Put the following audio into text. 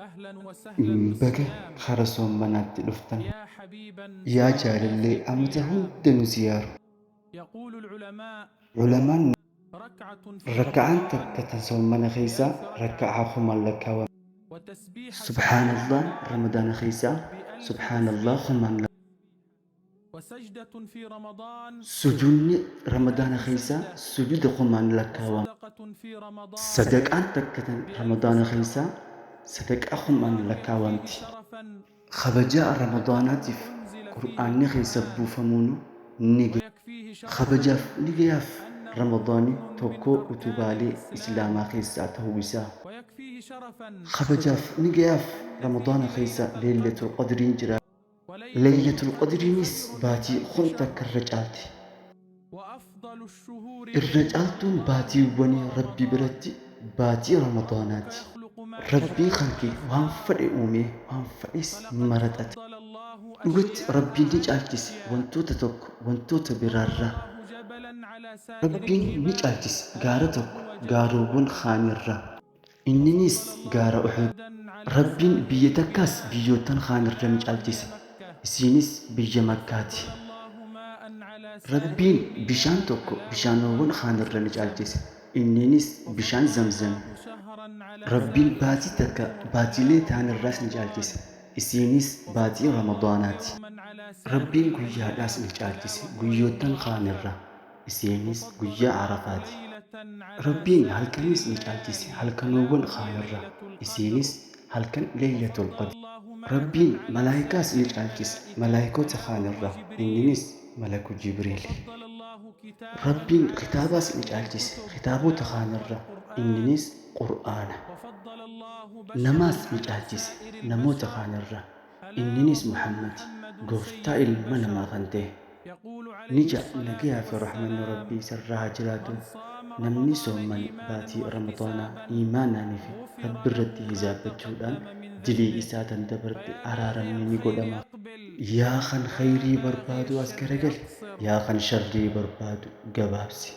Baga kara soommanaatti dhuftan. Yaa jaalallee amata hunda nu ziyaaru. Ulamaan raka'aan takka tan soommana keessaa raka'aa kumaan lakkaawama. Subhaanallah Ramadaana keessaa Subhaanallah kumaan Sujuudni Ramadaana keessaa sujuuda kumaan lakkaawama. Sadaqaan takka tan Ramadaana keessaa sadaqaa kumaan lakkaawamti. Kabajaa Ramadaanaatiif Qur'aanni keessa buufamuun ni gaya. Kabajaaf ni gayaaf Ramadaanni tokkoo utubaalee Islaamaa keessaa ta'uu isaa. Kabajaaf ni gayaaf Ramadaana keessa Leeylatul Qadriin jira. Leeylatul Qadriinis baatii kun takka irra caalti. Irra caaltuun baatiiwwanii Rabbi biratti baatii Ramadaanaati. Rabbiin kan kee waan fedhe uumee waan fedhes maraxate. Dhugatti Rabbiin ni caalchise wantoota tokko wantoota biraarraa. Rabbiin ni caalchise gaara tokko gaaroowwan kaanirraa. Inninis gaara Uhud. Rabbiin biyya takkaas biyyoottan kaanirra ni caalchise. Isiinis biyya Makkaati. Rabbiin bishaan tokko bishaanowwan kaanirra ni caalchise. Inninis bishaan Zamzami. Rabbiin baatii takka baatiilee taanirraas ni caalchise. Isiinis baatii Ramadaanaati. Rabbiin guyyaadhaas ni caalchise guyyoottan kaanirra. Isiinis guyyaa Arafaati. Rabbiin halkanis ni caalchise halkanoowwan kaanirra. Isiinis halkan Leeylatul Qadr. Rabbiin malaayikaas ni caalchise malaayikota kaanirra. Inninis malaku Jibriil. Rabbiin kitaabaas ni caalchise kitaabota kaanirra. Inninis Qur'aana. Namaas ni caalchise namoota kaanirra. Inninis Muhammad gooftaa ilma namaa kan ta'e. Ni ja'a nagayaa fi rahmanni Rabbii isarraa haa jiraatu. Namni soomman baatii Ramadaanaa iimaanaanii fi Rabbi irratti hizaabbachuudhaan dilii isaa tan dabarte araaramni ni godhama. Yaa kan khayrii barbaadu as garagali, yaa kan sharrii barbaadu gabaabsi.